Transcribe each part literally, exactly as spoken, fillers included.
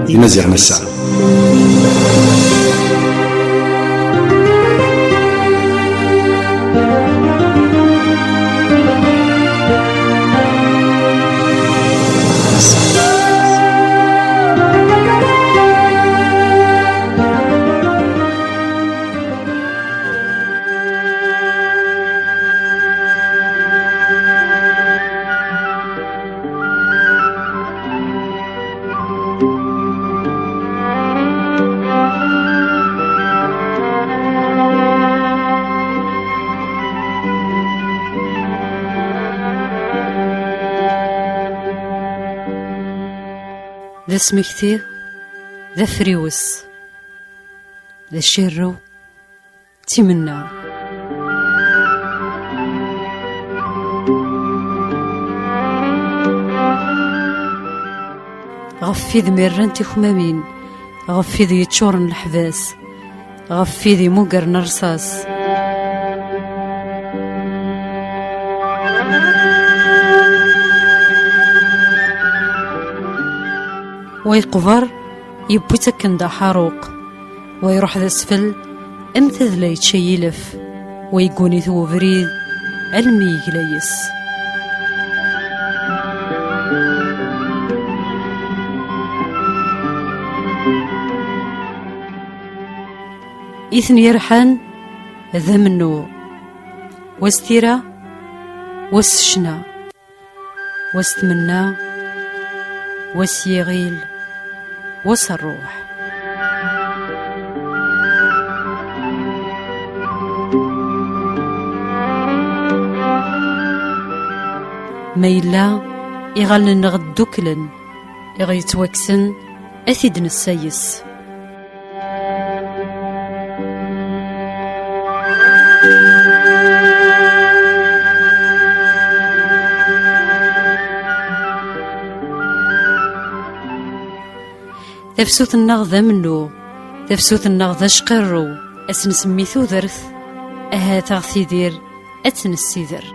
Imaziɣen ass-a. D asmekti, d afriwes, d acirrew, d timenna. Ɣef wid mi rran tikmamin, ɣef wid yeččuren leḥbas, ɣef wid imugren rṣas. Wa yeqber, yewwi-tt akken d aḥaruq. Wa iruḥ d asfel, am tadla yečča yilef. Wa yegguni-t webrid, almi yegla yes. I ten-yerḥan, d amennuɣ. Wa s tira, wa s ccna. Wa s tmenna, wa s yiɣil, wa s rruḥ. Ma yella, iɣallen-nneɣ dduklen, iɣ yettwakksen, ad t-id-nessayes. Tafsut-nneɣ d amennuɣ, tafsut-nneɣ d acqirrew, ad s-nsemmi tudert, ahat a ɣ-tidir ad tt-nessider.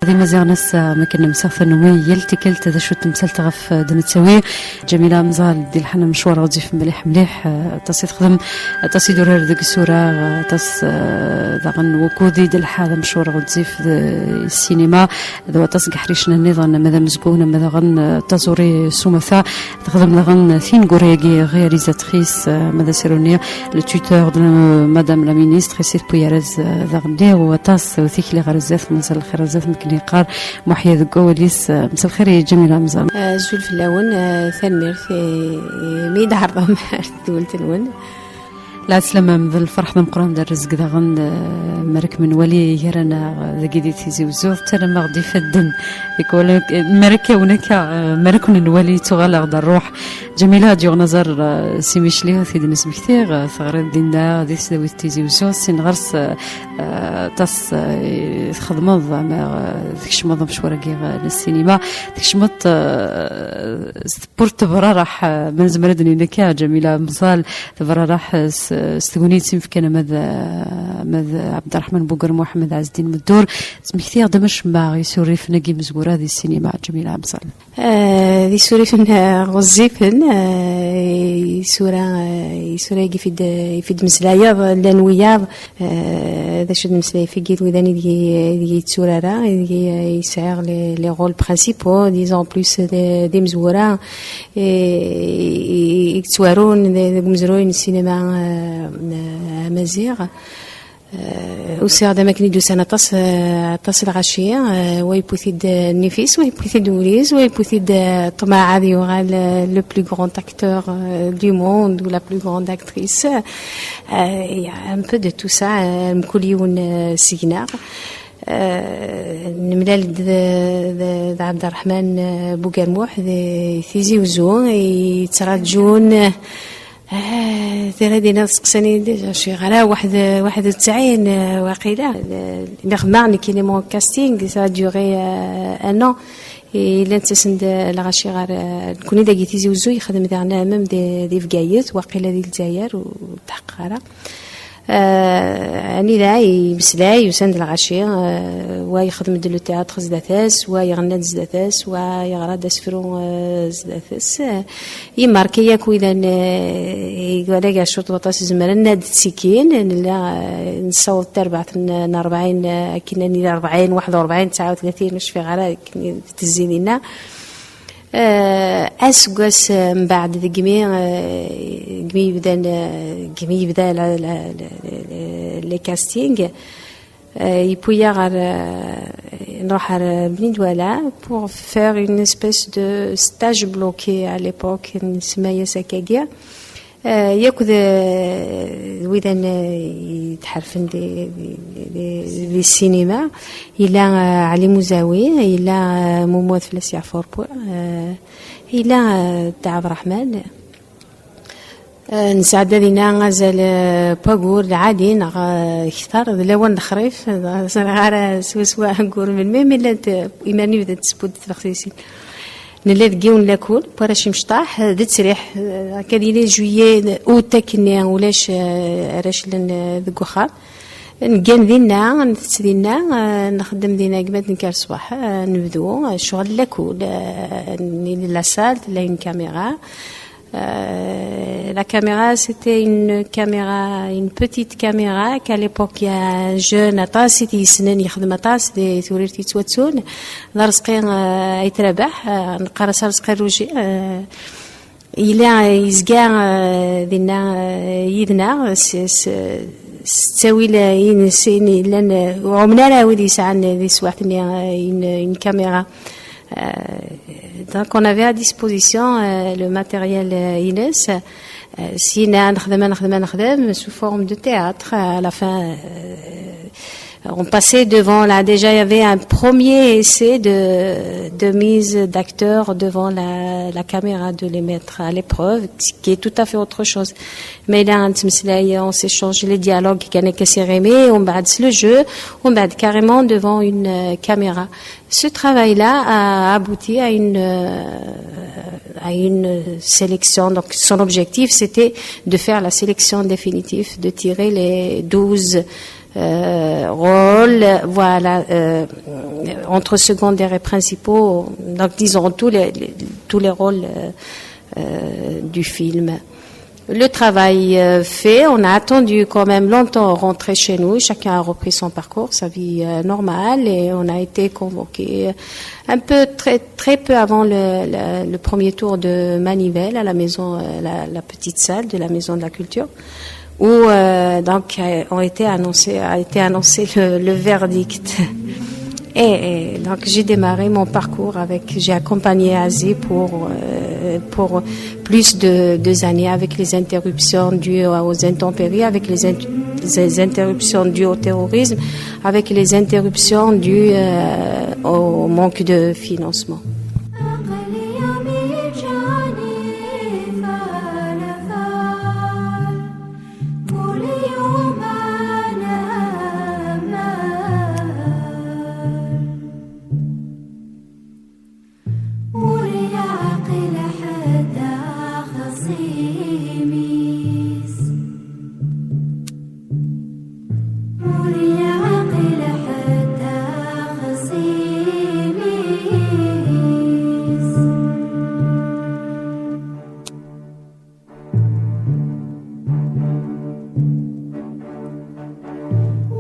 D imaziɣen ass-a, mi akken nemsaɣ tanumi yal tikkelt d acu n temsalt ɣef, eh, d-nettawi. Ǧamila Amẓal, di lḥan amecwar ɣezzif mliḥ mliḥ, eh, aṭas i texdem, aṭas i d-turar deg isura, aṭas, eh, daɣen wukud i d-telḥa d amecwar ɣezzif d ssinima, d waṭas n yeḥricen nniḍen, ama d amezgun, ama daɣen, eh, taẓuri s umata. Texdem daɣen tin n wurrag-agi, réalisatrice, eh, ma d asaru-nni, le tuteur de la, Madame la Ministre, Issit Puyarez, eh, daɣen-nni, u aṭas, u tikli ɣer zdat, mazal lxir ɣer zdat, mi akken yeqqar Muḥya deg wawal-is, eh, msal xir i Ǧamila Amẓal. Eh, azul fell-awen, eh, tanemmirt, eh, imi i d-tɛerḍem ar tedwilt-nwen. Lɛeslama d lferḥ d ameqqran d rrezg daɣen, eh, mi ara kem-nwali gar-aneɣ dagi di Tizi Wezzu, tettarram-aɣ-d ifadden. Ikwala, eh, mi ara k-awen akka, eh, mi ara ken-nwali, tuɣal-aɣ-d rruḥ. Ǧamila, ad yuɣen aẓar, eh, s imicli, ad t-id-nesmekti, eh, teɣriḍ dinna di tesdawit Tizi Wezzu, sin ɣer-s, eh, eh, aṭas, eh, txedmeḍ, ama, eh, tkecmeḍ amecwar-agi, eh, n ssinima, tkecmeḍ, eh, s tewwurt tebraraḥ, eh, ma nezmer ad d-nini akka, Ǧamila Amẓal, tebraraḥ, eh, s, s tegnit i m-fkan ama d, eh, ama d Ɛebderreḥman Buger, Muḥemmed Ɛezdin Meddur. Smekti-aɣ-d amacemma isurrifen-agi imezwura di ssinima, Ǧamila Amẓal. Eh, d isurifen, eh, ɣezzifen, eh, isura, eh, isura-agi i d-, i d-meslayeḍ, llan wiyaḍ, eh, d acu d-meslay figid widan ideg, ideg yetturara, ideg, eh, yesɛa les, les rôles principaux, disons plus d, d imezwura, eh, i, i, i yettwarun d, deg umezruy n ssinima, eh, n, amaziɣ. Eh, usiɣ-d am akken i d-usan aṭas, eh, aṭas lɣaci, eh, wa yewwi-t-id, eh, nnif-is, wa yewwi-t-id wul-is, wa yewwi-t-id, eh, ṭṭmaɛ ad yuɣal, eh, le plus grand acteur, eh, du monde ou la plus grande actrice. Eh, il y a un peu de tout ça, eh, mkul yiwen, eh, seg-neɣ. Eh, nemlal-d d, d, d Ɛebderreḥman, eh, Bugermuḥ di Tizi Uzzu, yettraǧun, eh, tira dinna tseqsani déjà, ciɣ ara waḥed, waḥed u tesɛin, eh, waqila. Nniɣ ma nekkini mon casting, ça a duré, eh, un an. Yella nettasen-d lɣaci ɣer, eh, nekni dagi Tizi Uzzu, yexdem daɣen même di, di Bgayet, waqila di Lezzayer, ur tḥeqqeɣ ara. Eh, anida yemmeslay, usan-d lɣaci, eh, wa yexdem-d le théâtre zdat-s, wa yeɣna-d zdat-s, wa yeɣra-d asefru, eh, zdat-s. Eh, yemmarka yakk widan, eh, i wala cwiṭ waṭas zemren ad ttikin, nella, eh, nessaweḍ tarbaɛt n, n rebɛin, eh, akken ad nili rebɛin, waḥed u rebɛin, tesɛa u tlatin, ur cfiɣ ara, akken tezzin dinna. Eh, aseggas, eh, mbeɛd degmi, eh, degmi yebdan, eh, degmi yebda la, la, la, la, les castings, eh, yewwi-yaɣ ɣer, eh, nruḥ ɣer Bni Dwala pour faire une espèce de stage bloqué à l'époque, nsemma-yas akkagi. Eh, yakk d, d widan, eh, yetḥerfen di, di, di, di ssinima. Yella, eh, Ɛli Muzawi, yella, eh, Mumud fell-as yeɛfur pu-, eh, yella, eh, Dda Ɛebderreḥman. Eh, nesɛedda dinna azal, eh, n wayyur lɛali neɣ, eh, kter, d lawan n lexrif, ur ẓriɣ ara swaswa ayyur melmi, mi llant, eh, iman-iw d tsewwut tbexsisin. Nella deg yiwen n lakul, n warrac imecṭaḥ, d ttesriḥ, akka di les juillet, août akkenni, ulac, eh, arrac llan, eh, deg uxxam. Neggan dinna, ntett dinna, eh, nxeddem dinna, gma d-nekker ṣṣbeḥ, eh, nebdu, eh, ccɣel n lakul, eh, n la salle, tella une caméra. Euh, la caméra, c'était une caméra, une petite caméra qu'à l'époque, il y a un jeune, aṭas i t-yessnen, yexdem aṭas di Tewrirt yettwattun. D Arezqi, euh, Ayt Rabaḥ, euh, neqqar-as Arezqi Rougi, euh, yella yezga, euh, dinna, euh, yid-neɣ, s, s, s ttawil, euh, ines, in, yellan, euh, ur ɛumen ara wid yesɛan di teswiɛt-nni, euh, une, une caméra. Euh, donc, on avait à disposition, euh, le matériel, euh, ines. Euh, sina nxeddem, nxeddem, nxeddem, sous forme de théâtre. À la fin, euh, on passait devant, là, déjà, il y avait un premier essai de, de mise d'acteurs devant la, la caméra, de les mettre à l'épreuve, ce qui est tout à fait autre chose. Mais là, on s'échange les dialogues, كان كسي ريمي, on بعد le jeu, on بعد carrément devant une, euh, caméra. Ce travail-là a abouti à une, euh, à une sélection. Donc, son objectif, c'était de faire la sélection définitive, de tirer les douze, euh, rôles, voilà, euh, entre secondaires et principaux, donc disons tous les, les- tous les rôles, euh, euh, du film. Le travail, euh, fait, on a attendu quand même longtemps rentrer chez nous. Chacun a repris son parcours, sa vie, euh, normale, et on a été convoqué un peu, très, très peu avant le, le- le premier tour de Manivelle à la maison, euh, la, la petite salle de la Maison de la Culture, où, euh, donc, euh, ont été annoncés, a été annoncé le, le verdict. Et, et donc, j'ai démarré mon parcours avec, j'ai accompagné Asie pour, euh, pour plus de deux années avec les interruptions dues aux intempéries, avec les, int- les interruptions dues au terrorisme, avec les interruptions dues, euh, au manque de financement. Ur yeɛqil ḥedd axṣim-is. Ur yeɛqil ḥedd axṣim-is.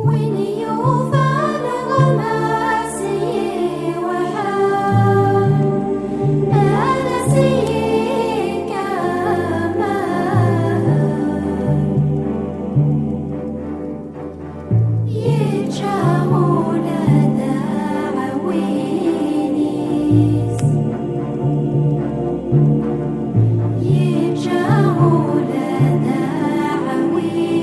Win yufan ɣmas yewḥel, ad as-yekkamal. Yeǧǧa ula d aɛwin-is. Yeǧǧa ula d aɛwin-is.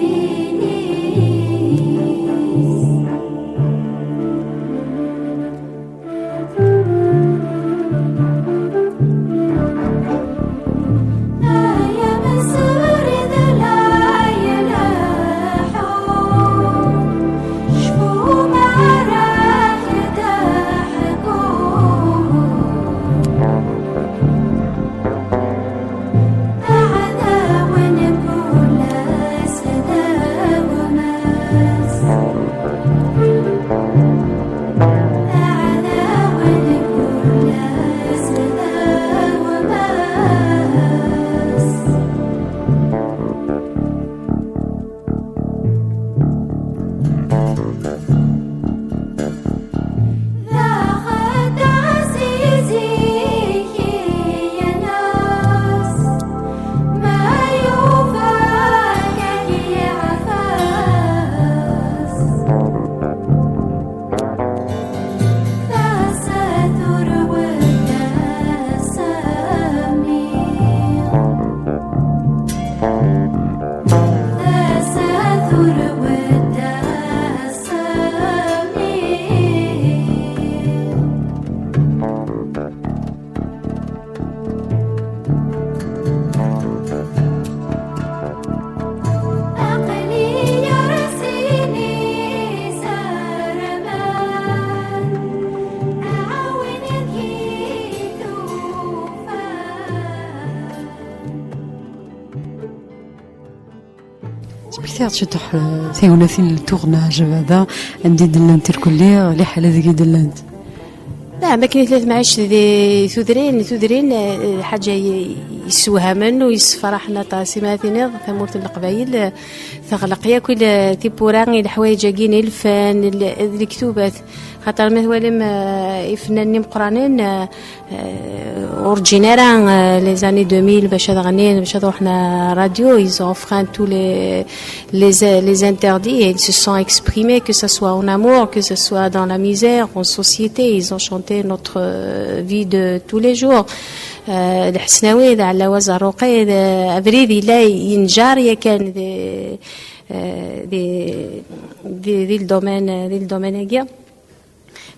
D axeddaɛ si zik i yal ass, ma yufa-k ad k-yeɛfes. Tasa turwet ass-nni. Tasa turwet ass-nni. Aql-i ar sin izerman, ɛawen-iyi-d tufan. Smektiɣ-d ciṭuḥ, eh, tignatin n tournage, hada, anda i d-llant irkelli, liḥala deg i d-llant. Nɛam, akken i tella temɛict di tudrin, tudrin, eh, lḥaǧa i-, yessewhamen u yessefraḥen aṭas. Imi ara tiniḍ, tamurt n Leqbayel, eh, teɣleq yakk i le-, tiwwura i leḥwayeǧ-agi n ilfan, l-, d lektubat. Xaṭer ma twalim, eh, ifennanen imeqqranen, eh, eh, ur ǧǧin ara, eh, les années deux mille bac ad ɣnin, bac ad ruḥen ar radio, ils ont enfreint tous les, les, les interdits et ils se sont exprimés, que ce soit en amour, que ce soit dans la misère, en société. Ils ont chanté notre, euh, vie de tous les jours. Euh, Lḥesnawi, d Ɛlawa Zarruqi, d, abrid yella yenǧer yakan di, euh, di, di, di le domaine, di le domaine-agi.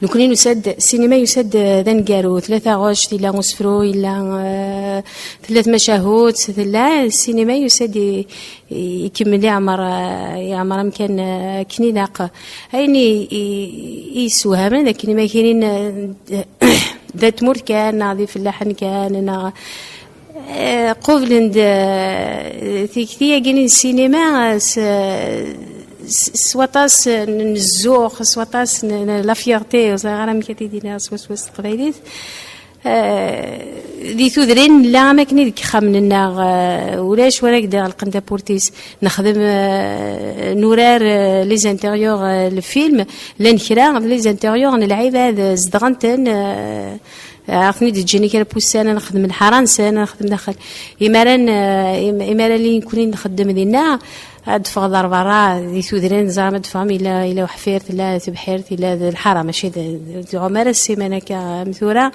Nekkni nusa-d, ssinima yusa-d d aneggaru, tella taɣect, yella usefru, yella, eh, tella tmacahut, tella ssinima yusa-d i-, i-, ikemmel iɛmer, eh, iɛmer amkan, eh, akken ilaq. Ayen i, i, i yessewhamen d akken imakinin, eh, d at tmurt kan, neɣ d ifellaḥen kan, neɣ Eh, qublen-d, eh, tikti-agi n ssinima, eh, s, s, s waṭas n, n zzux, s waṭas n, n la fierté, ur ẓriɣ ara amek ad t-id-iniɣ swaswa s teqbaylit. Eh, di tudrin nella am akken i deg yexxamen-nneɣ, eh, ulac wara i d-iɣelqen tawwurt-is. Nexdem, eh, nurar, eh, les intérieurs, eh, le film, llan kra, les intérieurs n lɛibad, eh, zedɣen-ten, eh, Ad ten-id-ǧǧin kra n wussan, ad nexdem lḥara-nsen, ad nexdem daxel. Imi ara n-, im-, imi ara nekkni nxeddem dinna, ad d-teffɣeḍ ar berra, di tudrin, ẓer ma d-teffɣem, yella, yella uḥfir, tella tebḥirt, yella d lḥara, mačči d, d, tɛum ara ssiman akka am tura.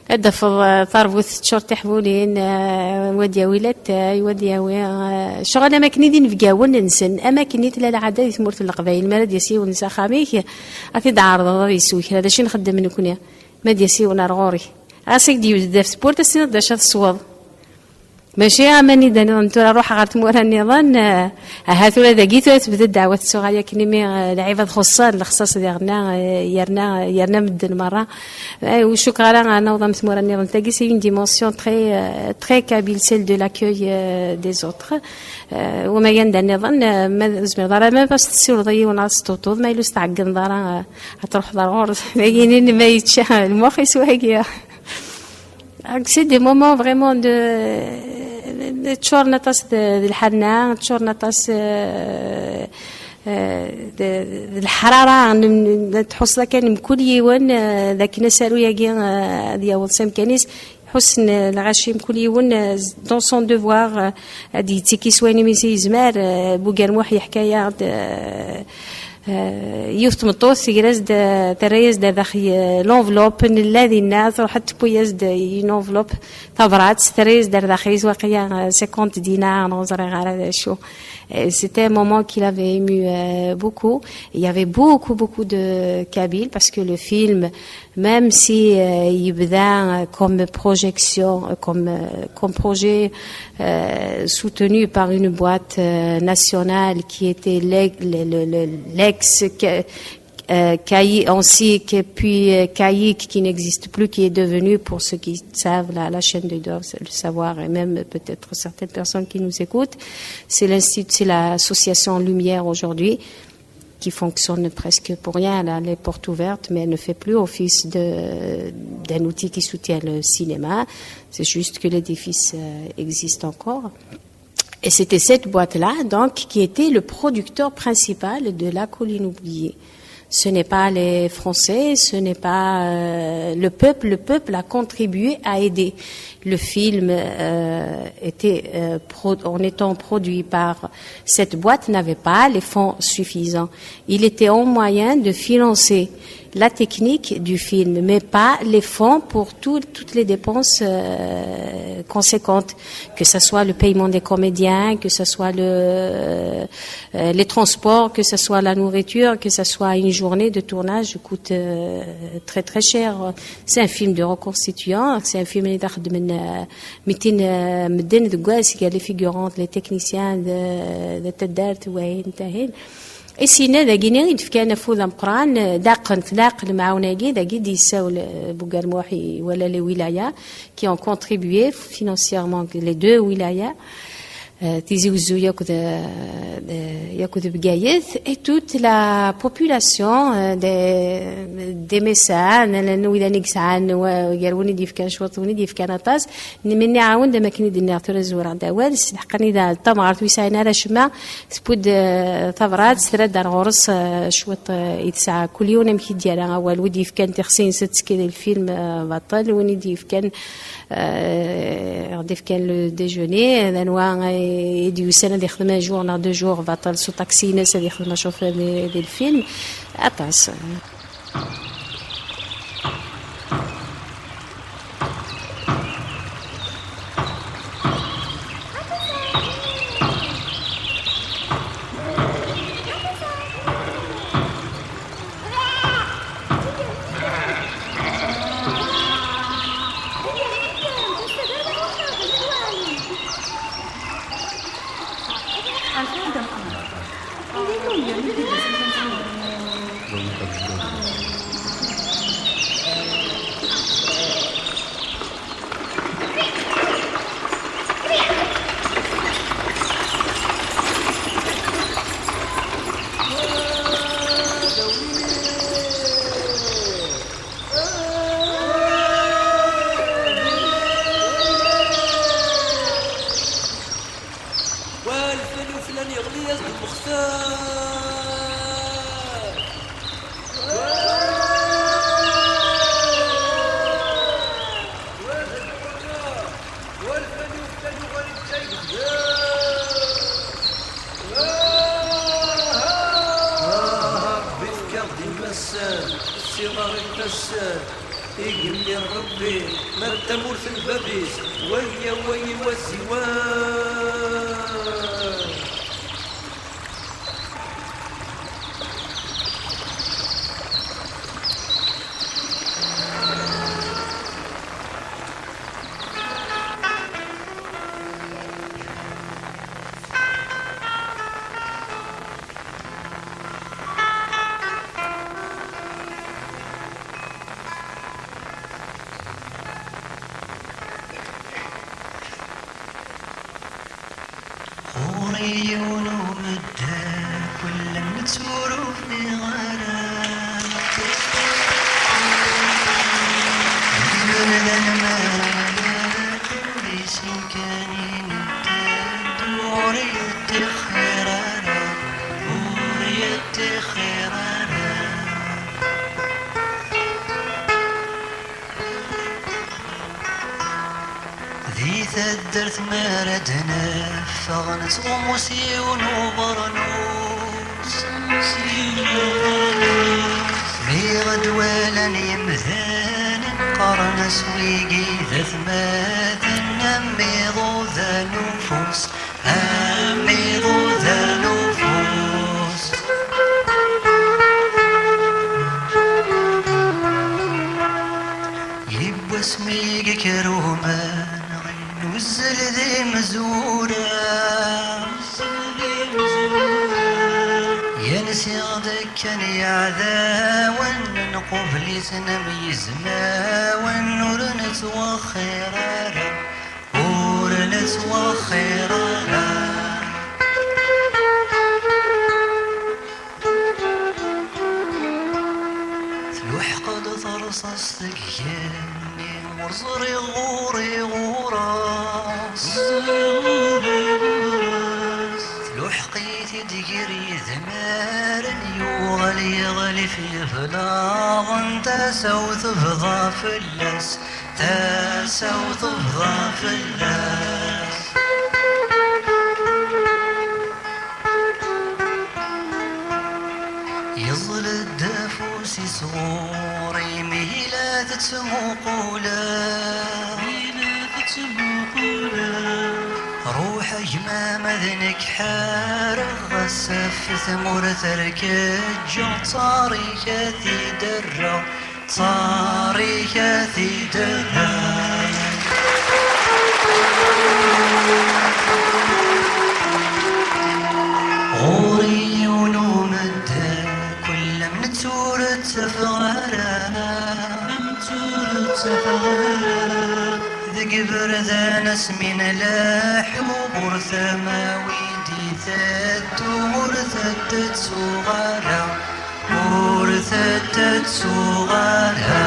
Ad d-tafeḍ, eh, tarbut teččur d tiḥbulin, eh, wa d-yawi latay, wa d-yawi, eh, ccɣel am akken i d inebgawen-nsen, am akken i tella lɛada di tmurt n Leqbayel, mi ara d-yas yiwen s axxam-ik, ad t-id-ɛerḍeḍ ad yessew kra, d acu i nxeddem nekkni. Ma d-yas yiwen ar ɣur-k, ɣas ad k-d-yebded ɣef tewwurt, ad s-tiniḍ d acu ad tesweḍ. Mačči aman i d-nniḍen tura ruḥ ɣer tmura nniḍen, eh, aha tura dagi tura tebda ddeɛwat s uɣal akken imi, eh, lɛibad xuṣṣan lexṣaṣ diɣenna, eh, yerna, yerna medden merra. Eh, ur cukkeɣ ara ad naweḍ am tmura nniḍen. Tagi, c'est une dimension très, euh, très kabyle, celle de l'accueil, euh, des autres. Eh, wama yanda nniḍen, eh, ma ur zmireḍ ara, ma bas tessiwleḍ i yiwen ad s-tewteḍ, ma yella ur s-tɛeggneḍ ara, eh, ad truḥeḍ ar ɣur-s. Dagini ma yečča lmux yeswa-agi. Donc, c'est des moments vraiment de, de teččur aṭas de, de lḥanna, teččur aṭas, eh, eh, de, de leḥrara, n, n, tḥusseḍ kan mkul yiwen, eh, d akken asaru-agi, eh, ad yaweḍ s amkan-is, ḥussen, eh, lɣaci mkul yiwen, eh, dans son devoir, eh, ad yettekki s wayen imi s yezmer, eh, Bugermuḥ yeḥka-yaɣ-d, eh, Eh, yiwet tmeṭṭut tegra-as-d, eh, terra-yas-d ar daxel, eh, l'enveloppe, nella dinna, truḥ ad tewwi-yas-d une enveloppe, tabrat, terra-yas-d ar daxel-is waqila, eh, cinquante dinars, ur ẓriɣ ara d acu. Eh, c'était un moment qui l'avait ému, euh, beaucoup. Il y avait beaucoup, beaucoup de Kabyles parce que le film, même si, euh, yebda, euh, comme projection, euh, comme, euh, comme projet, euh, soutenu par une boîte, euh, nationale qui était l'ex, le, le, le, l'ex, euh, Caï-, ainsi que puis, euh, Caïc, qui n'existe plus, qui est devenu, pour ceux qui savent, la, la chaîne de doivent le savoir, et même peut-être certaines personnes qui nous écoutent, c'est l'institut, c'est l'association Lumière aujourd'hui, qui fonctionne presque pour rien. Elle a les portes ouvertes, mais elle ne fait plus office de, d'un outil qui soutient le cinéma. C'est juste que l'édifice, euh, existe encore. Et c'était cette boîte-là, donc, qui était le producteur principal de La Colline oubliée. Ce n'est pas les Français, ce n'est pas euh, le peuple. Le peuple a contribué à aider. Le film euh, était, euh, pro- en étant produit par cette boîte, n'avait pas les fonds suffisants. Il était en moyen de financer la technique du film, mais pas les fonds pour tout- toutes les dépenses euh, conséquentes, que ce soit le paiement des comédiens, que ce soit le, euh, les transports, que ce soit la nourriture, que ce soit une journée de tournage coûte euh, très très cher. C'est un film de reconstituant, c'est un film اللي داخل من آه، ميتين آه، مدن دكواس كاع les figurants, les techniciens de, de تدارت وين تاهين. Et sinon, dagini i d-fkan afud ameqqran, daqen, daqen lemɛawna-agi, dagi d-yessawel, euh, Bugarmuḥ i wala les wilayas qui ont contribué financièrement, les deux wilayas, euh, Tizi Ouzou yakk d, euh, yakk d Bgayet, et toute la population, euh, des, des mécènes, llan wid-nni yesɛan, wa- gar win i d-yefkan cwiṭ, win i d-yefkan aṭas, Nnimen iɛawen-d, am akken i d-nniɣ, tura zewreɣ-d awal, s lḥeqq-nni d tamɣart ur yesɛin ara acemma, tewwi-d eh, tabrat, terra-d ar ɣur-s eh, cwiṭ eh, i tesɛa. Kul yiwen amek i d-yerra awal, wi d-yefkan tixsi-ines ad tekki di lfilm eh, baṭel, win i d-yefkan eh, i ɣ-d-yefkan le déjeuner, d anwa eh, i d-yusan ad yexdem un jour neɣ deux jours baṭel s uṭaksi-ines ad yexdem acufur di, di lfilm. Aṭas. Wa lfan uflan yeɣli-yas-d umextar. Wa d lḥuna. Wa lfan uflan uɣal ittay deg-s. Rebbi tefka-ɣ-d imassen, ssiɣer ifassen. Igenni Rebbi, ma d tamurt n bab-is, wayya wayi wa ziwan. Ɣur-i yiwen umeddakel, netta ur ufiɣ ara. Iberdan mara ur isin kan i nettat, ur yettixir ara, ur yettixir ara. Di taddart mi ara d-neffeɣ, nettɣummu s yiwen ubernus. Mi ɣ-d-walan yemdanen, qqaren-as wigi d atmaten, am iḍudan ufus. Amiɣudan ufus. Yiwwas mi i yekker umenɣi, nuzzel d imezwura. Yansi-ɣ-d kan iɛdawen, nqubel-iten am yizmawen, ur nettwexxir ara. Ur nettwexxir ara. Tluḥeq-d terṣaṣt deg igenni, ur ẓriɣ ɣur-i ɣur-as. Gar yidmaren yuɣal yeɣli f yeblaɣen, tasa-w tebḍa fell-as, tasa-w tebḍa fell-as. Yeẓẓel-d afus-is ɣur-i, mi la tettmuquleɣ. Mi la tettmuquleɣ. Ruḥ a gma, ma d nekk ḥareɣ, ɣas af tmurt rkeǧǧeɣ, ttaṛ-ik a t-id-rreɣ, ttaṛ-ik a t-id-rreɣ. Ɣur-i yiwen umeddakel, am netta ur ttafeɣ ara, am netta ur ttafeɣ ara. Deg iberdan asmi nlaḥ, ɣur tama wi d-itattu, ur t-tettuɣ ara, ur t-tettuɣ ara.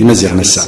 Imaziɣen ass-a.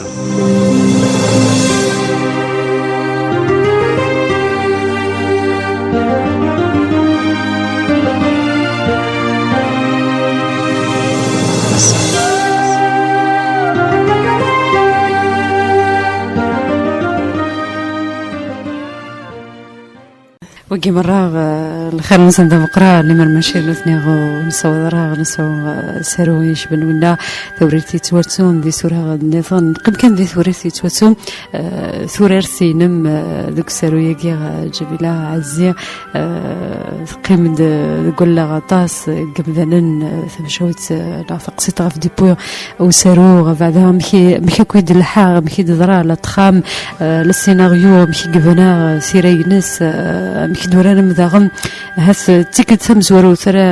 Wagi merra, eh, lxir-nsen d ameqqran, limer mačči nutni ur nessaweḍ ara, nesɛu, eh, asaru yecben winna, tawrirt yettwattun d isura nniḍen. Neqqim kan di tewrirt yettwattun, eh, turart-inem, eh, deg usaru-agi, eh, Ǧamila Ɛezzi, eh, teqqim-d, eh, deg wallaɣ aṭas, eh, n yemdanen, eh, tamcawt, eh, neɣ taqsiṭ ɣef dipu usaru, beɛda amek i, amek akk i d-lḥa, amek i d-teḍra, la txam, eh, le scénario, amek i yebna, eh, tira-ines, eh, amek i d-uraren daɣen. Ahat d tikkelt tamezwarut ara,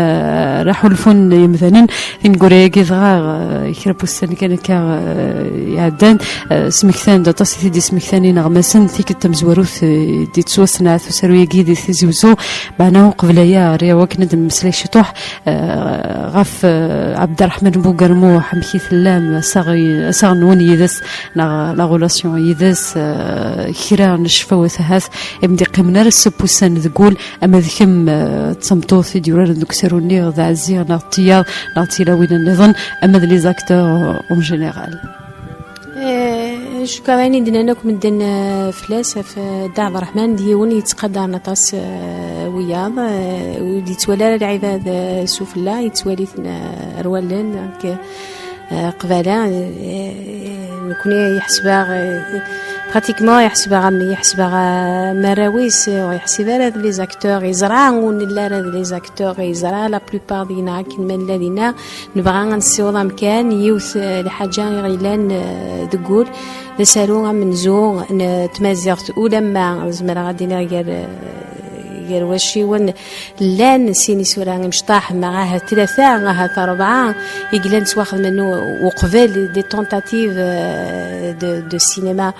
ara ḥulfun yemdanen. Tineggura-agi dɣa, eh, kra n wussan kan akka, eh, iɛeddan, eh, smektan-d aṭas i t-id-ismektan ineɣmasen. Tikkelt tamezwarut, eh, i d-yettwasenɛet usaru-agi di Tizi Uzzu. Meɛna uqbel aya, riɣ wakken ad nemmeslay ciṭuḥ eh, ɣef, eh, Ɛebderreḥman Bugermuḥ, amek i tellam, assaɣ-, assaɣ-nwen yid-s, neɣ la relation yid-s, eh, kra n ccfawat ahat, i m-d-iqqimen ara s wussan deg wul, ama d kemm, eh, d tameṭṭut i d-yuraren deg usaru-nni, d Ɛezzi, neɣ d tiyaḍ, neɣ d tilawin nniḍen, ama d les acteurs, eh, en général. Eh, cukkeɣ d ayen i d-nnan akk medden, eh, fell-as, ɣef, eh, Dda Ɛebderreḥman, d yiwen yettqadaren aṭas, eh, wiyaḍ, eh, ur d-yettwali ara lɛibad, eh, sufella, yettwali-ten, eh, ar wallen, donc, eh, qbala, eh, nekni yeḥseb-aɣ, eh, pratiquement yeḥseb-aɣ am, yeḥseb-aɣ am arraw-is, eh, ur yeḥsib ara d les acteurs, yeẓra ur nelli ara d les acteurs, yeẓra la plupart deg-neɣ akken ma nella dinna, nebɣa ad nessiweḍ amkan, yiwet, eh, lḥaǧa i ɣ-yellan, eh, deg wul, d asaru amenzu n tmaziɣt, ulamma zemreɣ ad d-iniɣ gar, eh, gar wacciwen llan sin isura imecṭaḥ, neɣ ahat tlata, ahat rebɛa, i yellan ttwaxedmen u-, uqbel, des tentatives, eh, de, de cinéma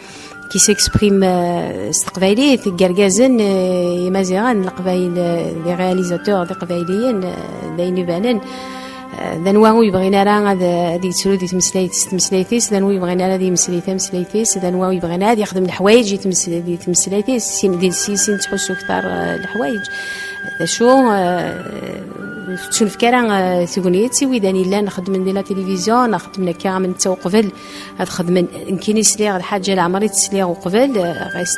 qui s'exprime, euh, s teqbaylit, deg yergazen, euh, imaziɣen, leqbayel, euh, des réalisateurs d iqbayliyen, euh, d ayen ibanen. Euh, d anwa ur yebɣin ara ad, ad yettru di tmeslayt s tmeslayt-is, d anwa ur yebɣin ara ad yemmeslay tameslayt-is, d anwa ur yebɣin ara ad yexdem leḥwayeǧ i tmes-, di tmeslayt-is, sin, di, si, sin ttḥussu ktar, euh, leḥwayeǧ. D acu, euh, ur tettunefk ara, euh, tegnit i widan yellan xeddmen di la télévision, neɣ xeddmen akka am netta uqbel, ad xedmen. Nekkini sliɣ lḥaǧa leɛmer i tt-sliɣ uqbel, eh, ɣas,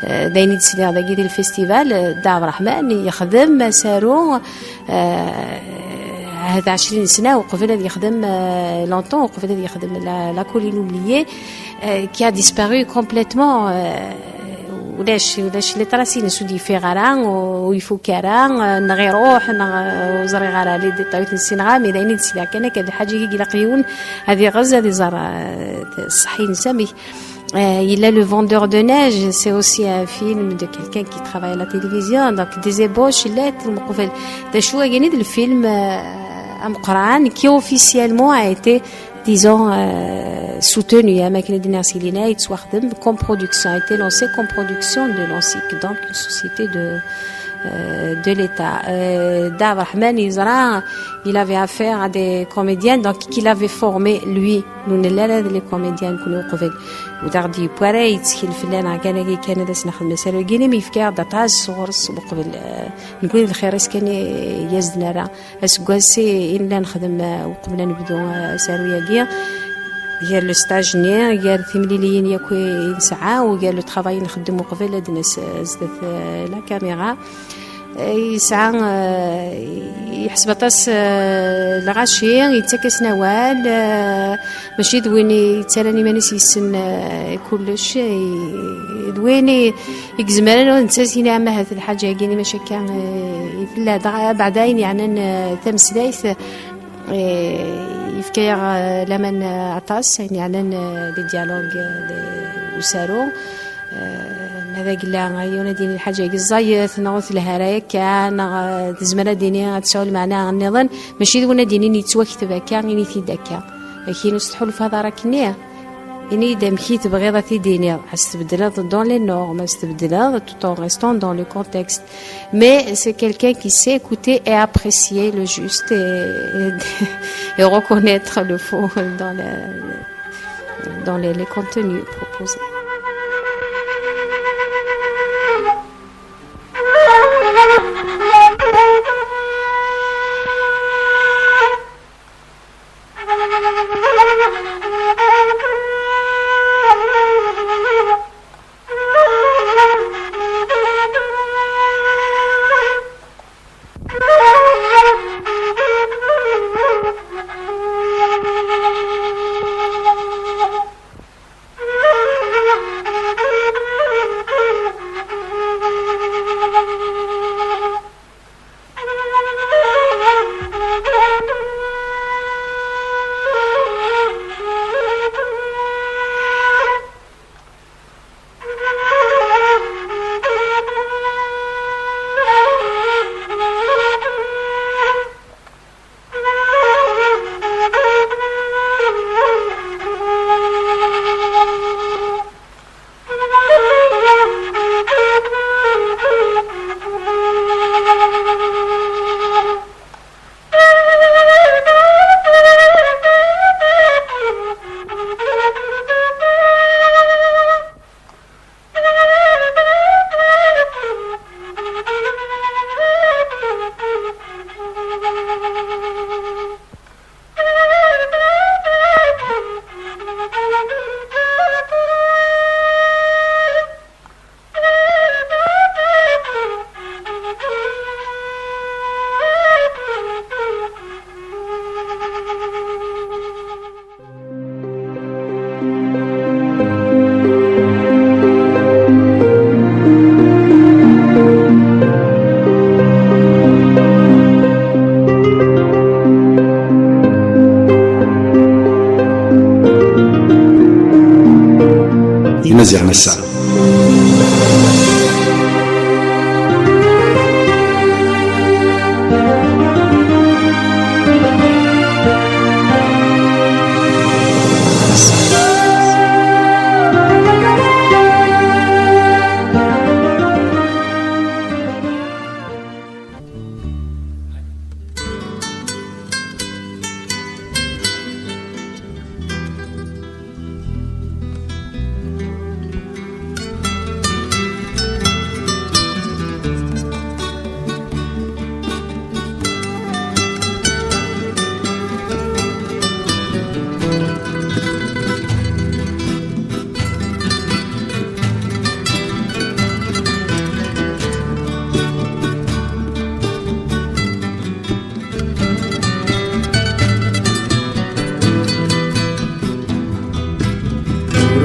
eh, d ayen i d-sliɣ dagi di lfestival, eh, Dda Ɛebderreḥman yexdem asaru, eh, ahat ɛecrin sna uqbel ad yexdem, eh, longtemps, uqbel ad yexdem la, la Colline oubliée, eh, qui a disparu complètement, eh, Ulac, ulac les traces-ines ur d-yeffiɣ ara, ur ifuk ara, neɣ iruḥ, neɣ ur ẓriɣ ara les détails ur ten-ssineɣ ara, mais d ayen i d-sliɣ kan akka d lḥaǧa i ilaq yiwen ad iɣez, ad iẓer, euh, ṣṣeḥ-ines amek. Euh, il y a Le Vendeur de neige, c'est aussi un film de quelqu'un qui travaille à la télévision, donc des ébauches, lettres, meqbel. D acu, wagini d lfilm, euh, ameqqran qui officiellement a été, disons, euh, soutenu, hein, ma akken i d-nniɣ si lina, yettwaxdem comme production, a été lancé comme production de l'ANSSIC, donc une société de, euh, de l'État. Euh, Dda Abderrahmane, yeẓra, il avait affaire à des comédiens, donc qu'il avait formé, lui. Ur nelli ara d les comédiens nekkni uqbel. Ur d aɣ-d-yewwi ara yettkel fell-aneɣ kan, agi kan ad as-nexdem asaru-agi, imi yefka-aɣ-d aṭas sɣur-s uqbel, euh, nekkni d lxir-is kan i as-d-nerra. Aseggas i, i nella nexdem, euh, uqbel ad nebdu, euh, asaru-agi, gar le stage-nni, gar timliliyin yakk i, i nesɛa, u gar le travail i nxeddem uqbel ad d-nas, euh, zdat, euh, la caméra. Euh, yesɛa, euh, yeḥseb aṭas, euh, lɣaci, yettak-asen awal, euh, mačči d win yettarran iman-is yessen, euh, kullec, i, d win i, i izemren ad netta s-yini ama ahat lḥaǧa-agi-nni mačči akka, eh, i tella. Dɣa abeɛda ayen yeɛnan, eh, tameslayt, eh, yefka-yaɣ, eh, laman, eh, aṭas, ayen yeɛnan, eh, les dialogues, eh, de usaru. Eh, ma d agella, yiwen ad d-yini lḥaǧa-agi ẓẓayet, neɣ ur telha ara akka, neɣ, eh, tezmer ad d-yini ad tesɛu lmeɛna nniḍen, mačči d win ad d-yinin yettwakteb akka, ini-t-id akka. Akin ur s-tḥulfaḍ ara akkenni. Ini-d amek i tebɣiḍ ad t-id-tiniḍ. Ad s-tbeddleḍ dans les normes, ad s-tbeddleḍ tout en restant dans le contexte. Mais c'est quelqu'un qui sait écouter et apprécier le juste et, et, et reconnaître le faux dans le, dans les, les contenus proposés. Imaziɣen ass-a.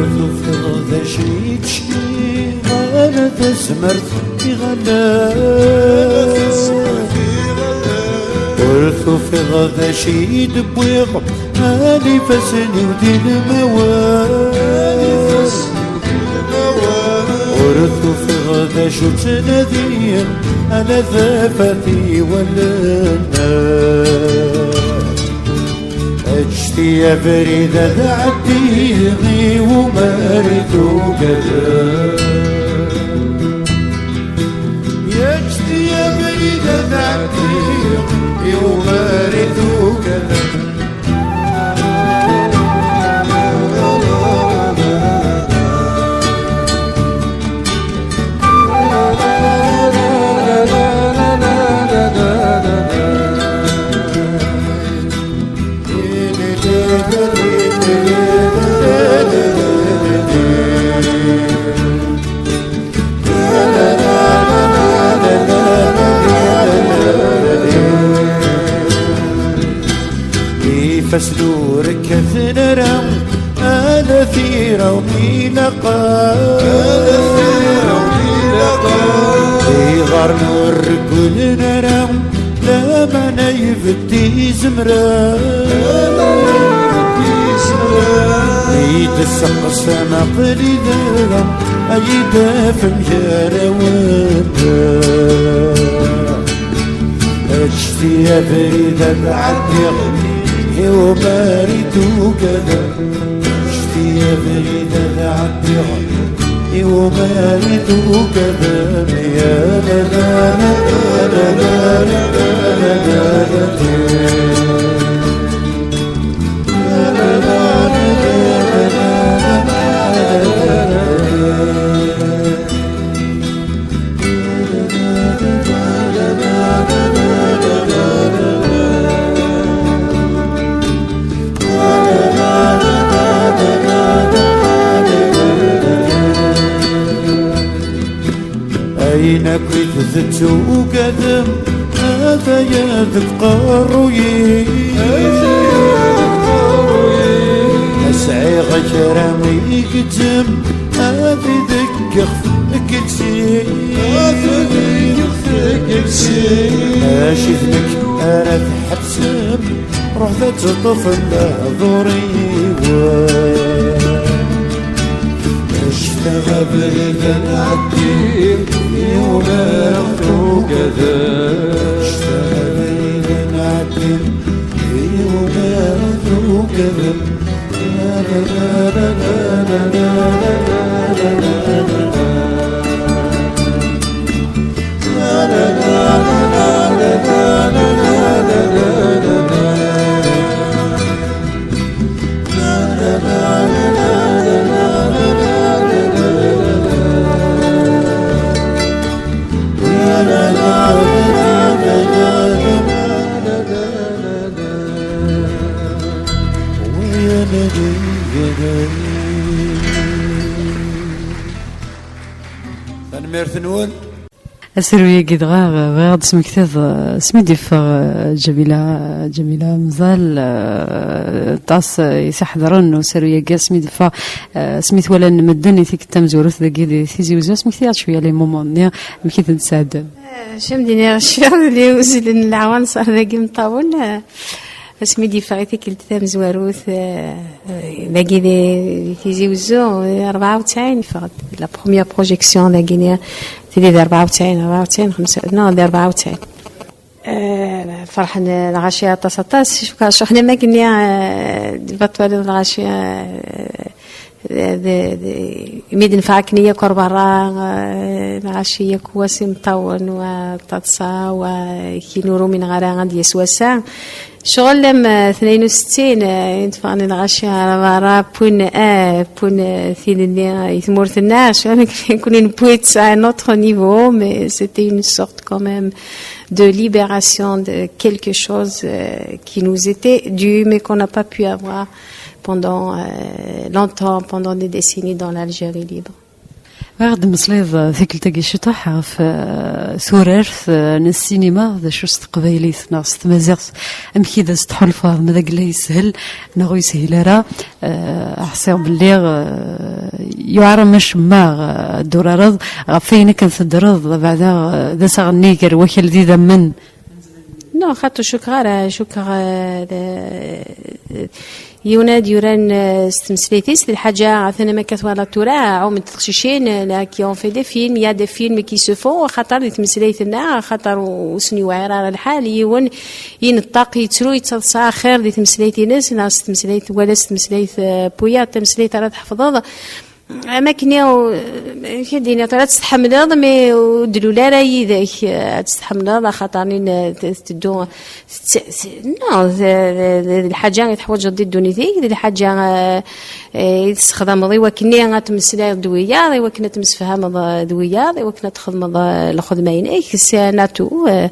Ur tufiḍ d acu i d-tecniḍ ara Tazmert iɣallen. Ur tufiḍ d acu i d-wwiɣ, ala ifassen-iw d ilmawen. Ur tufiḍ d acu ttnadiɣ, ala tafat i wallen. Ǧǧet-iyi abrid ad ɛeddiɣ i umar i tugadem. Ǧǧet-iyi abrid ad ɛeddiɣ i umar i tugadem. Ifassen ur kkaten ara, ala tira umi ilaqen. Iɣarn ur reggulen ara, lameɛna ibedd izemren. I d-testeqsam aql-i da, ad yi-d-tafem gar-awen. Ǧǧet-iyi abrid ad ɛeddiɣ i umar i tugadem. Ǧǧet-iyi abrid ad ɛeddiɣ i umar i tugadem. Ya la la la la la la la la la. Ayen akk i d-tettugadem, ata-ya deg uqerruy-i. Ma sɛiɣ kra i igezzem, ad t-id-ggexf deg iles-i. Mačči d nekk ara tḥebsem, ruḥet ad teṭṭfem lehdur-iw. Ǧǧet-aɣ abrid ad nɛeddi i umar i tugadem. Ǧǧet-aɣ abrid ad nɛeddi i umar i tugadem. Tanemmirt-nwen. Asaru-agi dɣa, bɣiɣ ad d-smektiɣ, eh, asmi d-yeffeɣ, eh, Ǧamila, Ǧamila Mẓal, eh, aṭas, eh, i s-iḥeḍren usaru-agi, asmi d-yeffeɣ, eh, asmi t-walan medden i tikkelt tamezwarut dagi di Tizi Uzzu, smekti-aɣ-d cwiya les moments-nni, amek i tent-tesɛeddem? Eh, cem d-iniɣ cfiɣ belli uzzlen leɛwanṣer dagi imeṭṭawen, eh, asmi d-yeffeɣ i tikkelt tamezwarut, eh, eh, dagi di, di Tizi Uzzu, eh, rebɛa u tesɛin yeffeɣ-d. La première projection dagi-nni, tili di rebɛa u tesɛin, rebɛa u tesɛin, xemsa, non, di rebɛa u tesɛin. Eh, ferḥen lɣaci aṭas, aṭas. Cukkeɣ, cukkeɣ ḥna ma kni, eh, di Batwali lɣaci, eh, d, d, imi d-neffeɣ akken yakk ar berra, eh, lɣaci yakk wa s imeṭṭawen, wa d taḍsa, wa kinu ur umineɣ ara ad d-yas wass-a. Ccɣel am, eh, tnayen u settin, eh, i d-ffɣen lɣaci ar berra, wwin, eh, wwin, eh, tin-nni, eh, i tmurt-nneɣ, ccɣel nekkni newwi-tt à un autre niveau, mais c'était une sorte quand même de libération de quelque chose, euh, qui nous était dû, mais qu'on n'a pas pu avoir pendant, euh, longtemps, pendant des décennies dans l'Algérie libre. Bɣiɣ ad d-meslayeḍ tikkelt-agi ciṭuḥ ɣef eh, turart eh, n ssinima, d acu s teqbaylit neɣ s tmaziɣt, amek i d as-tḥulfaḍ, ma d agla yeshel neɣ ur yeshil ara. Eh, ḥṣiɣ belli eh, yuɛer am acemma eh, ad d-turareḍ ɣef wayen akken teddreḍ, beɛda eh, d asaɣ nnig gar wakal d idammen. Non, xaṭu cukkeɣ ara, cukkeɣ eh, d- yiwen ad yuran eh, s tmeslayt-is d lḥaǧa atan am akka twalaḍ tura ɛument teqcicin eh, la qui ont fait des films, il y a des films qui se font, axaṭer di tmeslayt-nneɣ, axaṭer ur sen-yuɛir ara lḥal, yiwen ineṭṭaq yettru yettaḍsa axir di tmeslayt-ines neɣ s tmeslayt wala s tmeslayt eh, puya tameslayt ara tḥefḍeḍ. Am akken i- amek ad d-iniɣ tura ad tt-tḥemmleḍ mi ur d-lul ara yid-k, ad tt-tḥemmleḍ axaṭer nin tetteddu. Non, d lḥaǧa i teḥwaǧeḍ di ddunit-ik, d lḥaǧa eh, eh, i tessexdameḍ i wakken ad temmeslayeḍ d wiyaḍ, i wakken ad temsefhameḍ eh, d wiyaḍ, i wakken ad txedmeḍ eh, lxedma-inek. C'est un atout. Eh,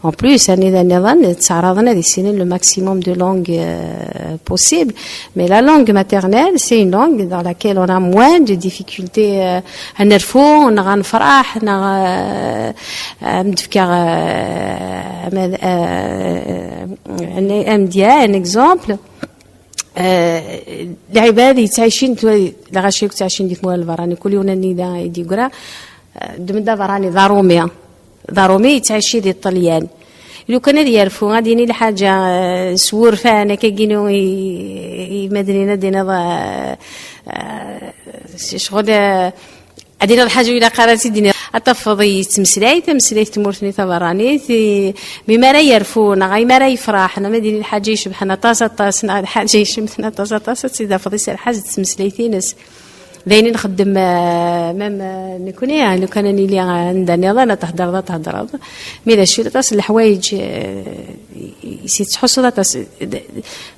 en plus, anida nniḍen ttɛaraḍen ad issinen le maximum de langues eh, possible. Mais la langue maternelle, c'est une langue dans laquelle on a moins de difficultés euh, à nerfou, on a un frah, on a euh, un, un, un, un exemple. Euh, العباد يتعايشين، لا غاشي يتعايشين دي تموال البراني كل يوم نيدا يدي قرا دمدا براني ضارومي ضارومي يتعايشي دي الطليان. لو كان هذه يعرفوا غادي يني الحاجة سور فانا كيجينو مدرينا دينا شغل هذه الحاجة إلا قراتي ديني أطفضي تمسلاي تمسلاي تمورتني تبراني بما راه يرفونا غير ما راه يفرحنا ما ديني الحاجة يشبحنا طاسة طاسنا الحاجة يشبحنا طاسة طاسة سيدا فضي سير حاجة تمسلاي تينس. داينين نخدم مام نكوني لو كان نيلي عندنا يلا تهدر تهدر. مي ذا شو تصل الحوايج يسيتحصل.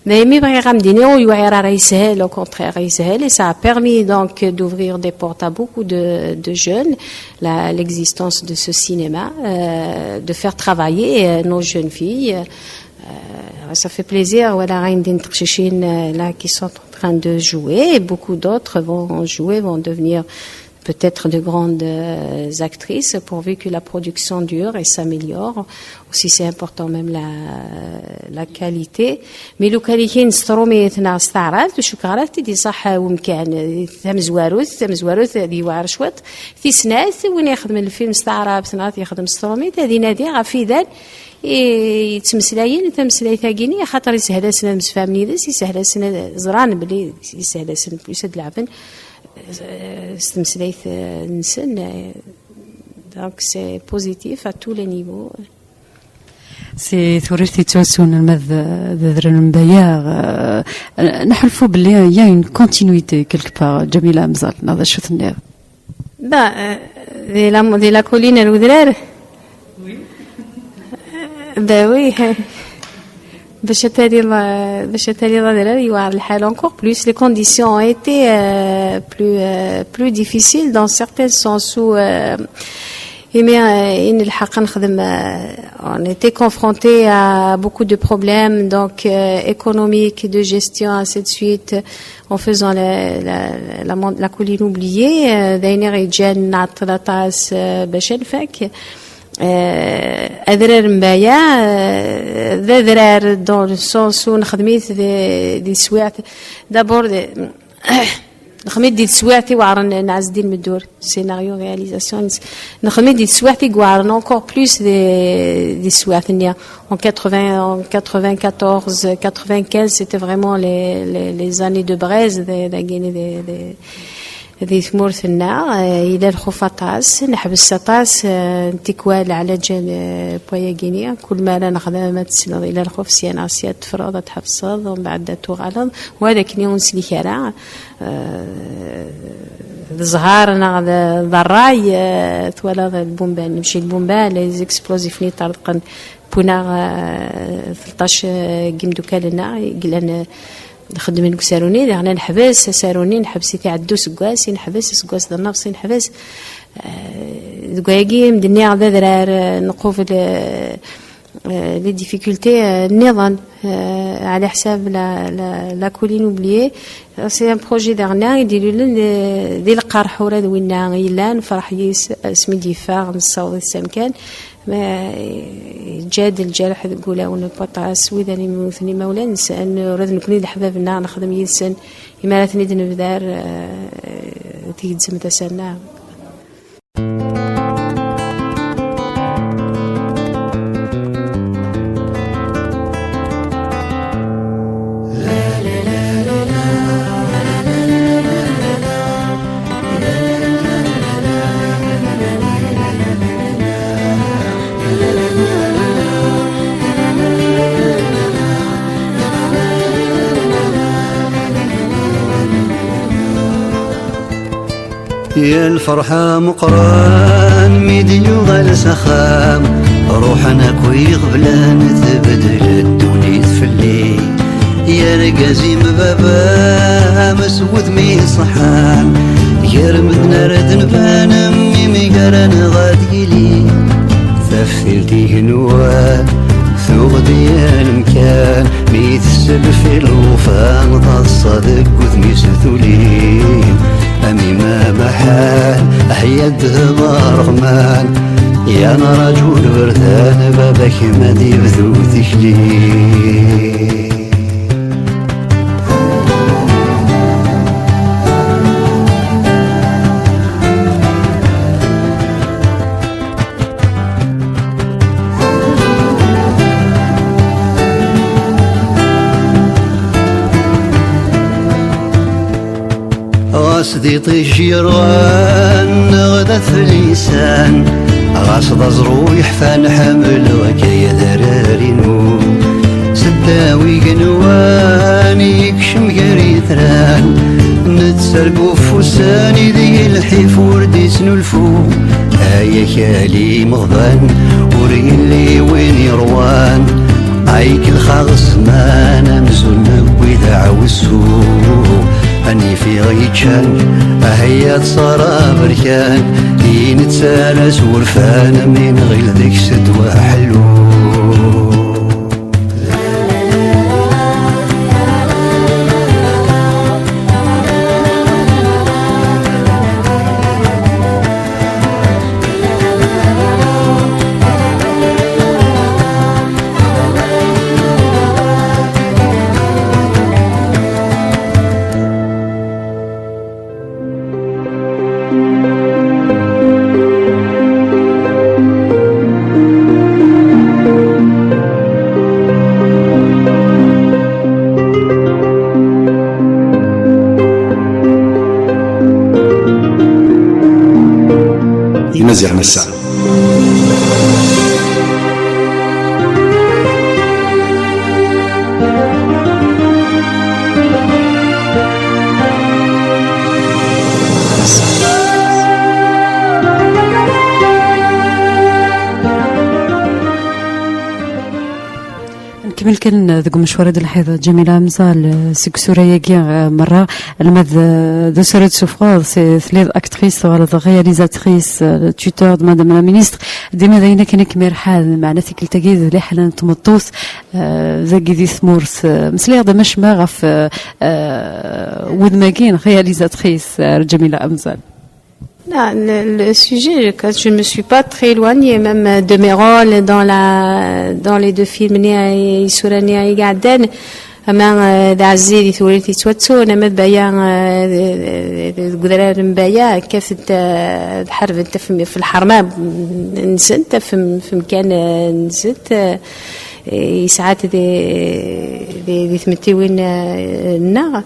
Mais mi bɣiɣ ad m-d-iniɣ ur yuɛir ara yeshel, au contraire yeshel, et ça a permis donc d'ouvrir des portes à beaucoup de, de jeunes, la- l'existence de ce cinéma, euh, de faire travailler euh, nos jeunes filles. Euh, ça fait plaisir, voilà, عندي teqcicin euh, là qui sont en train de jouer, et beaucoup d'autres vont jouer, vont devenir peut-être de grandes euh, actrices, pourvu que la production dure et s'améliore. Aussi, c'est important même la, la qualité. Mais لو كان كاين ستروميت ناغ ستعرابت وشو كغرات تدي صح ومكان تمزواروت تمزواروت هذه واعر شوط. تيسنات وين يخدم الفيلم ستعرابت ناغ يخدم ستروميت هذه نادي غا في ذال يتمسلاين تمسلايت هاكيني خاطر يسهل اسنا مسفامني ذس يسهل اسنا زران بلي يسهل اسنا بليس هاد العفن. آه، ستمسليت آه، نسن آه، donc c'est positif à tous les niveaux. Si turart yettwasun alma d d adrar n bayaɣ, nḥulfu belli il y a une continuité quelque part. Ǧamila Amzal, neɣ d acu tenniḍ? Bah, euh, di la, di la colline n udrar. Ben oui. Bac ad taliḍ bac ad taliḍ adrar yewɛer lḥal encore plus, les conditions ont été euh, plus euh, plus difficiles dans certains sens où euh, imi euh, in lḥaq nexdem euh, on était confronté à beaucoup de problèmes donc euh, économiques, de gestion, ainsi de suite, en faisant la, la, la, la colline oubliée, euh, d ayen i ɣ-yeǧǧan nɛeṭṭel aṭas euh, bac ad nfak. Euh, adrar n baya euh, d adrar dans le sens où nexdem-it di, di teswiɛt. D'abord di- nexdem-it di teswiɛt iweɛren n Ɛezdin Meddur, scénario, réalisation. Nexdem-it di teswiɛt i iweɛren encore plus di, di teswiɛt-nni. En quatre-vingts, en quatre-vingt-quatorze, quatre-vingt-quinze, c'était vraiment les, les, les années de braise de, de, de, de, di tmurt-nneɣ. Eh, yella lxuf aṭas, neḥbes aṭas eh, n tikwal ɛla ǧal eh, n wayagini. Kul mi ara nexdem ad tesleḍ yella lxuf sya neɣ sya, ad teffreḍ, ad tḥebseḍ, umbeɛd ad tuɣaleḍ, wa d akken ur nslik ara. Eh, d zzher neɣ d d ṛṛay. Eh, twalaḍ lbumba, mačči lbumba, les explosifs-nni ṭṭerḍqen. Wwin-aɣ eh, tleṭṭac eh, n yimdukal-nneɣ i yellan eh, xeddmen deg usaru-nni, daɣen neḥbes asaru-nni, neḥbes-it iɛedda useggas, i neḥbes aseggas d nnefṣ, i neḥbes eh, deg wayagi i m-d-nniɣ d adrar eh, nqubel eh, Euh, les difficultés, euh, nniḍen, euh, على حساب la, la, la colline oubliée. C'est un projet daɣen i d-ilulen, euh, di lqerḥ ula d winna yellan, nefreḥ yis asmi d-yeffeɣ, nessaweḍ-it s amkan. Ma, euh, yeǧǧa-d lǧerḥ deg wulawen n waṭas, wid ara yemmuten imawlan-nsen, ula d nekkni d leḥbab-nneɣ nexdem yid-sen, imi ara ten-id-nebder, euh, tgezzem tasa-nneɣ. Ya lferḥ ameqqran mi d-yuɣal s axxam, ruḥen akk iɣeblan, tbeddel ddunit fell-i. Ya argaz-im baba-m s wudem iṣeḥḥan, gar medden ara d-nban am imi gar-aneɣ ad yili. Taftilt igenwan tuɣ-d yal amkan, mi tesselfi llufa taḍsa deg wudem-is tuli. Am imam aḥal, aḥya ddheb areɣman, ya nraǧu lberdan, baba-k ma d-yebdu tikli. Ɣas d iṭij yerɣan neɣ d at lisan, ɣas d aẓru yeḥfan, ḥemmleɣ akayad arar-inu. Seddaw igenwan yekcem gar yitran, nettargu ufussan ideg lḥif ur d-isnulfu. Ay akal imeɣban, ur yelli win yeṛwan. Ay kelxeɣ zzman amzun newwi d aɛewsu. Anif i ɣ-yeččan, ahya ttṣara aberkan, i nettara s wurfan, mi nɣil deg-s ddwa ḥellu. Imaziɣen ass-a. Nkemmel kan deg umecwar i d-lḥiḍ Ǧamila Amzal, eh, seg usura-agi, eh, merra, alma d, eh, d usura d-sufɣeḍ, s-, telliḍ actrice, teɣreḍ réalisatrice, eh, tuteur de Madame la Ministre, dima d ayen akken i kem-irḥan, meɛna tikkelt-agi d liḥala n tmeṭṭut, eh, dagi di tmurt, eh, meslayeɣ-d amacma ɣef, eh, eh, wudem-agi n réalisatrice, eh, Ǧamila Amzal. Non, le, le sujet, je, je me suis pas très éloignée, même de mes rôles dans la, dans les deux films, ni Isura, ni Iɛeddan. Ama, euh, d Ɛezzi di Tewrirt yettwattun, ama d Baya, euh, deg udrar n Baya, kkatent, euh, ḥarbent ɣef, ɣef lḥerma nsent, ɣef, ɣef umkan, euh, nsent, euh, yesɛa-t di, di, di tmettiwin, euh, nneɣ.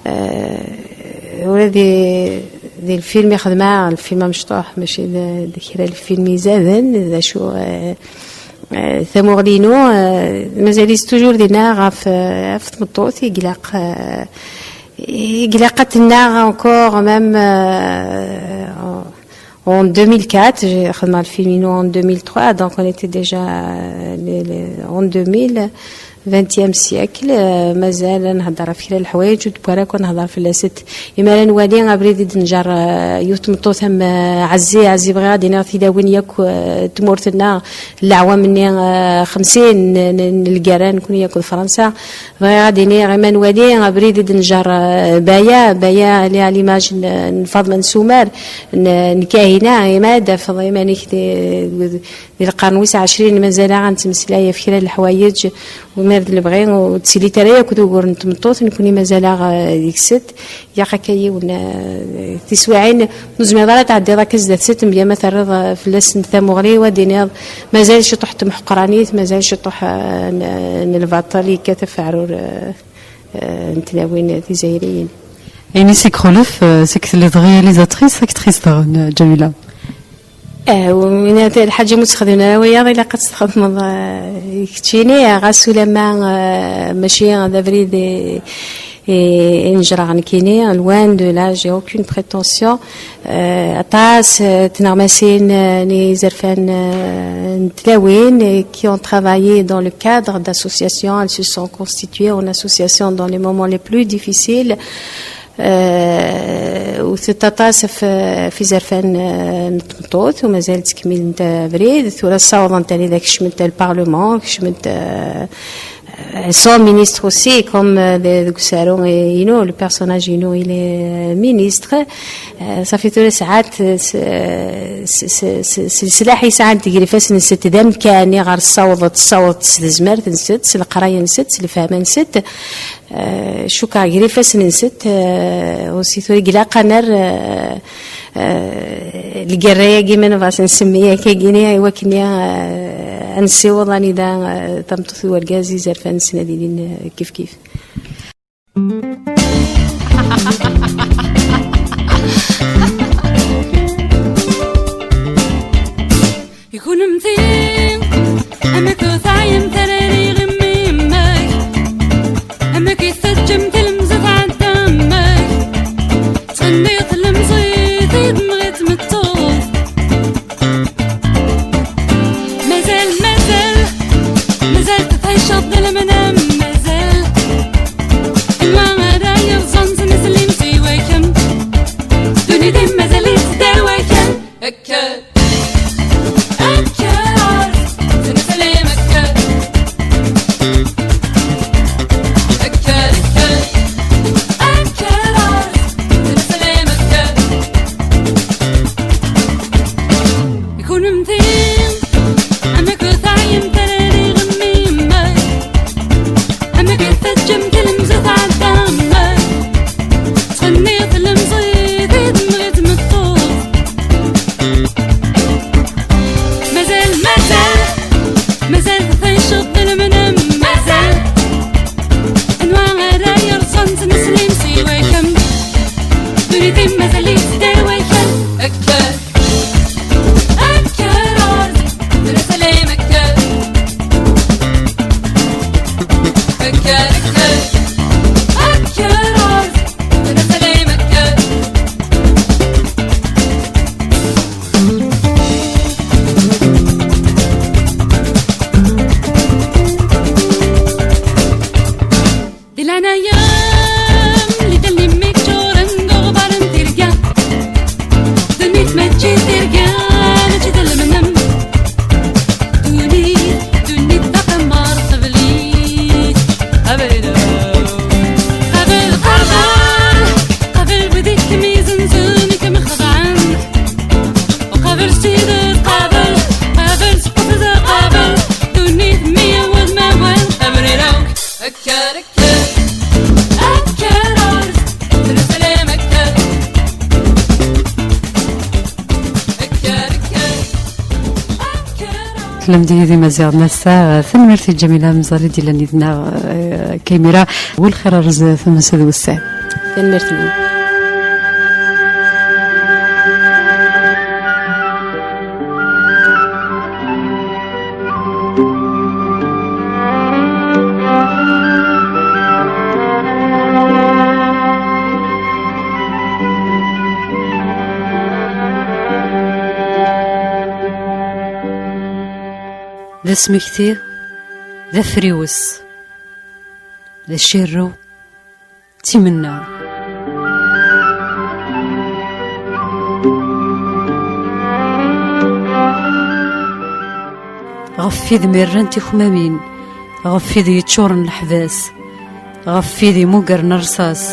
Eh, ula di, di lfilm i xedmeɣ, lfilm amecṭuḥ, mačči d, d kra lfilm izaden, d acu, eh, eh, tamuɣli-inu, eh, mazal-itt toujours dinna ɣef, eh, ɣef tmeṭṭut i ilaq, eh, i ilaq ad tennaɣ encore, même, eh, en deux mille quatre, j'ai, xedmeɣ lfilm-inu en deux mille trois, donc on était déjà, euh, les, les, en deux mille. Vingtième siècle, euh, mazal ad nehder ɣef kra n leḥwayeǧ ur d-wwara akk ad nehder fell-asent. Imi ara nwali abrid i d-njar, euh, yiwet tmeṭṭut am, euh, Ɛezzi, Ɛezzi, bɣiɣ ad d-iniɣ tilawin yakk, euh, tmurt-nneɣ, leɛwam-nni, euh, xemsin n, n, n lgerra, nekkni yakk d Fransa. Bɣiɣ ad d-iniɣ, imi ara nwali abrid i d-njar, euh, Baya, Baya, li, à l'image n, n Faḍma n Sumer, n, n Kahina, imi ara d-tafeḍ iman-ik di, di lqern wis ɛecrin, mazal-aɣ ad nettmeslay ɣef kra n leḥwayeǧ, u ma d lebɣi, ur d-ttilint ara yakk d ugur n tmeṭṭut, nekkni mazal-aɣ, eh, deg-sent. Ilaq akka yiwen, eh, tiswiɛin, ur tezmireḍ ara tɛeddiḍ akka zdat-sent, mebla ma terriḍ, eh, fell-asent tamuɣli, u ad d-tiniḍ mazal ciṭuḥ n temḥeqranit, mazal ciṭuḥ, eh, n, n lbaṭel yekkat ɣef uɛrur, eh, eh, n tlawin tizzayriyin. Ayen i s-ixulef, eh, seg telliḍ réalisatrice, actrice daɣen, eh, Ǧamila. Eh, winna lḥaǧa mu tt-xedmen ara wiyaḍ, ilaq ad tt-txedmeḍ, eh, keččini, ɣas ulamma, eh, mačči d abrid i, i, i nejreɣ nekkini, loin de là, j'ai aucune prétention. Eh, aṭas, eh, tneɣmasin, eh, n yizerfan, eh, n tlawin, eh, qui ont travaillé dans le cadre d'associations, elles se sont constituées en association dans les moments les plus difficiles. Eh, wtent aṭas ɣef, ɣef yizerfan, eh, n tmeṭṭut, u mazal ttkemmilent abrid. Tura ssawḍent anida kecment le Parlement, kecment, eh, elles sont ministres aussi, comme, eh, de, deg usaru, eh, inu, le personnage inu, il est, eh, ministre. Eh, safi tura sɛant, eh, s, s, s, s, s leslaḥ i sɛant deg yifassen-nsent d amkan iɣer ssawḍent, ssawḍent s tezmert-nsent, s leqraya-nsent, s lefhama-nsent. Eh, cukkeɣ gar ifassen-nsent, eh, aussi tura ilaq ad nerr, eh, eh, lgerra-agi, ma nebɣa ad s-nsemmi akkagini, i wakken, eh, ad nessiweḍ anida, eh, tameṭṭut d urgaz, izerfan-nsen ad ilin, eh, kif kif. I kunemti, amek ur teɛyimt ara di iɣimi-inek? Amek i teǧǧemt ilemẓi tɛedda amek? Ttɣenniɣ tlemẓit i d-temɣi tmeṭṭut. Mazal, mazal, mazal tefɛiceḍ d lemnam, mazal. Anwa ara yerẓen s neslim si wakem? Ddunit-im mazal-itt d awakem. Kker, kker, ur tettmeslay, kker. Kker, kker, kker, ur tettmeslay, kker. Kunemti, amek ur teɛyimt ara di iɣimi-inek? Amek i teǧǧemt ilemẓi tɛedda amek? Ttɣenniɣ tlemẓit i d-temɣi tmeṭṭut. Mazal, mazal, mazal tefɛiceḍ d lemnam, mazal. Anwa ara yerẓen s neslim si wakem? Ddunit-im mazal-itt d awakem. Kker, kker, ur tettmeslay, kker. Kker, kker, kker, ur tettmeslay, kker. Di leɛnaya-m, lidan-im mi ččuren d uɣbar n tirga. Ddunit mačči d tirga, mačči d lemnam. Ddunit, ddunit d aqemmer, qabel-it, qabel-it. Qabel, qabel, qabel wid i kem-izenzun, i kem-xedɛen. Qabel s tidet, qabel, qabel s qefz, qabel ddunit mi yewweḍ mawal. Abrid akk, kker, kker, kker, ur tettmeslay, kker. Kker, kker, kker, ur Tellam-d yid-i Maziɣ n ass-a. Tanemmirt i Ǧamila Mzal i d-yellan yid-neɣ, eh, kamira. Welxir ar zdat, massa d wessan. Tanemmirt-nwen. D asmekti, d afriwes. d acirrew, d timenna. Ɣef wid mi rran tikmamin, ɣef wid yeččuren leḥbas, ɣef wid imugren rṣas.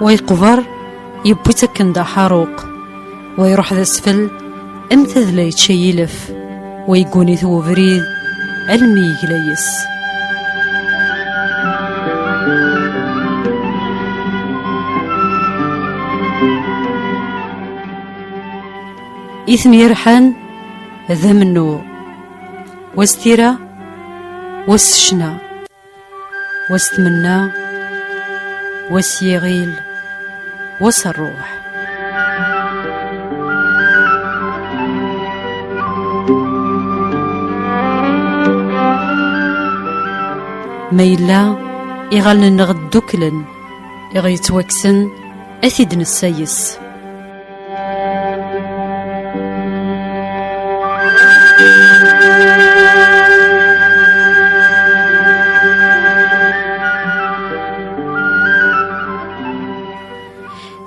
Wa yeqber, yewwi-tt akken d aḥaruq, wa iruḥ d asfel, am tadla yečča yilef, wa yegguni-t webrid, almi yegla yes. I ten-yerḥan d amennuɣ, was tira, was ccna, was tmenna, was yiɣil, was rruḥ. Ma yella iɣallen-nneɣ dduklen, iɣ yettwakksen, ad t-id-nessayes.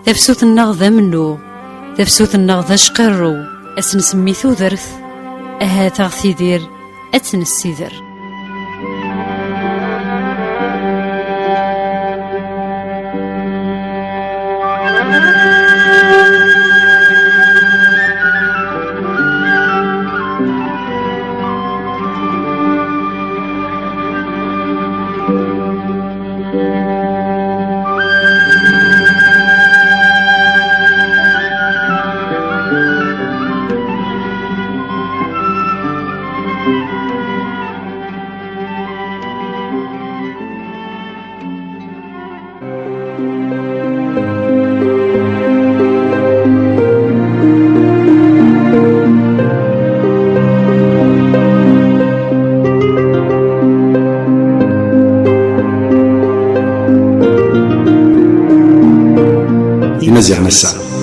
Tafsut-nneɣ d amennuɣ, tafsut-nneɣ d acqirrew, ad s-nsemmi tudert, ahat aɣ tidir ad tt-nessider. Imaziɣen ass-a.